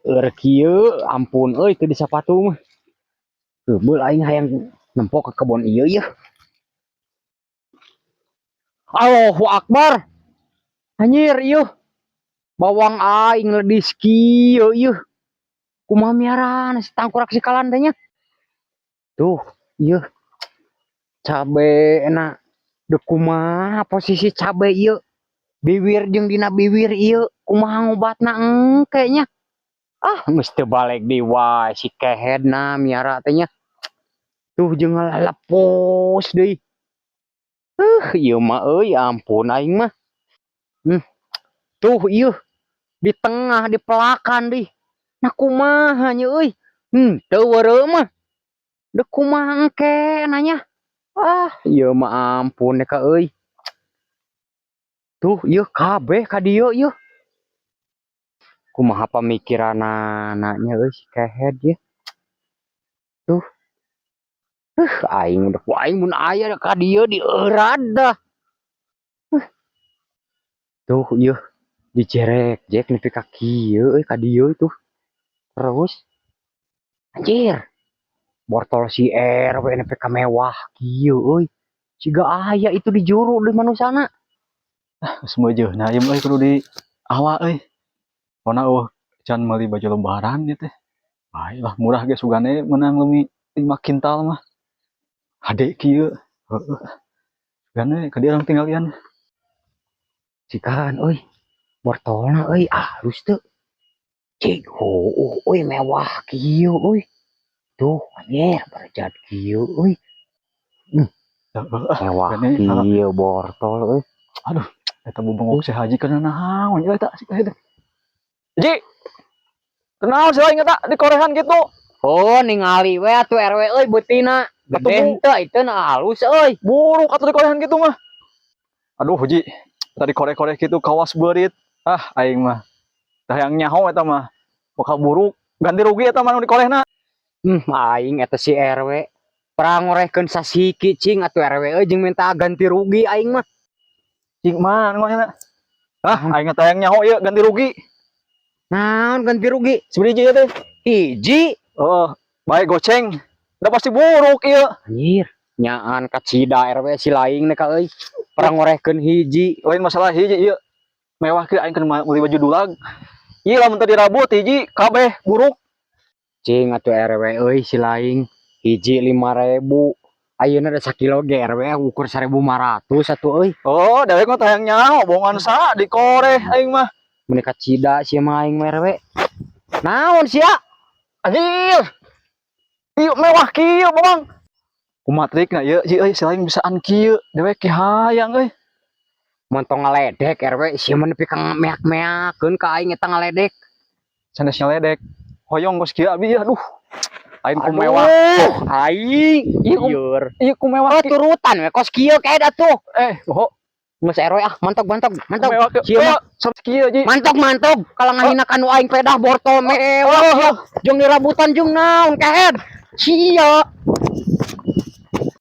Eur kieu, ampun euy, teu di sapatu mah. Keubeul aing hayang nempo ka kebon ieu yeuh. Allahu Akbar. Anjir ieu. Bawang aing ledis kieu ieu. Kumaha miarana si tangkurak si kalan teh nya. Tuh, ieu. Cabe na deuk kumaha posisi cabe ieu. Biwir jeung dina biwir ieu kumaha ngobatna engke nya. Ah, geus teu balik deui wae si kehedna miara teh nya. Tuh jeung ngalalepos deui. Ieu mah euy, ampun aing mah. Tuh ieu di tengah dipelakan deui. Nah, kumaha nya euy? Teu weureu mah. Deuk kumaha engke nanya. Ah, ieu mah ampun ka euy. Tuh ieu kabeh ka dieu ieu. Kumaha pamikiranana nya euy si kehed ieu. Tuh. Aing udah ku aing mun aya ka dieu dieurat dah. Tuh ieu dijerek jek nepi ka kieu euy ka dieu tuh. Terus anjir. Bortol si RW nepi ka mewah kieu euy. Siga aya itu di juru di manusana. Geus meujeuna ieu mah euy, kudu di awa euy. Pokona euweuh can meuli baju lebaran ieu teh. Bae lah, murah ge sugane meunang leuwih 5 kintal mah. Hade kieu. Heueuh. Sugane ka dieu urang tinggalian. Sikan euy. Bortolna euy alus teu. Cig heueuh euy, mewah kieu euy. Tuh anjir, barejat kieu euy. Heeh ah, Mewah sugane kieu bortol euy. Aduh, eta bubengok si Haji kana naon ieu eta si teh. Ji. Kunaon sih aing eta dikorehan kitu? Oh, ningali we atuh RW euy beutina. Atuh, Gede Bu. henteu itu na halus euy. Buruk atuh dikorehan kitu mah. Aduh, Ji. Tadi kore-kore kitu kawas beurit. Ah, aing mah. Tah yang nyaho eta mah. Bakal buruk, ganti rugi eta mah nu dikorehna. Aing eta si RW. Perang ngorehkeun sasiki cing atuh RW euy, jeung minta ganti rugi aing mah. Cing mah ngorehna. Ah, aing teh yang nyaho ieu ganti rugi. Naon ganti rugi? Sabaraha ieu teh? Hiji. Oh, baik goceng. Udah pasti buruk ieu. Anjir, nyaan kacida RW si laing nih ka euy. Perang ngorehkeun hiji. Lain masalah hiji ieu. Mewah kieu aing keur meuli baju dulag. Ieu lamun teu dirabut hiji kabeh buruk. Cing atuh RW euy si laing. Hiji 5000. Ayeuna da sakilo ge RW ukur 1500 atuh euy. Oh, dewek mah teh hayang nyaho bohongan sa dikoreh aing mah. Mun kacida sia mah aing mah RW. Naon sia? Anjir. Ieu mewah kieu, Bang. Kumaha trikna ieu, Ji euy, si lain bisaan kieu. Dewek ge hayang euy. Montong ngaledek RW sia mah nepi ka meak-meakeun ka aing eta ngaledek. Sanes nyaledek. Hoyong kos kieu abi aduh. Aing ku mewah. Aduh, aing Ieu ku lieur. Ieu ku mewah Oh, turutan we kos kieu kae atuh. Eh, oh, Geus RW ah, mantog mantog mantog. Mewah kieu. Sia mah Oh, sok kieu, Ji. Mantog mantog kalau ngahina kanu aing pedah bortol mewah Oh, sia. Jeung dirabutan jeung naon kehed. Sia.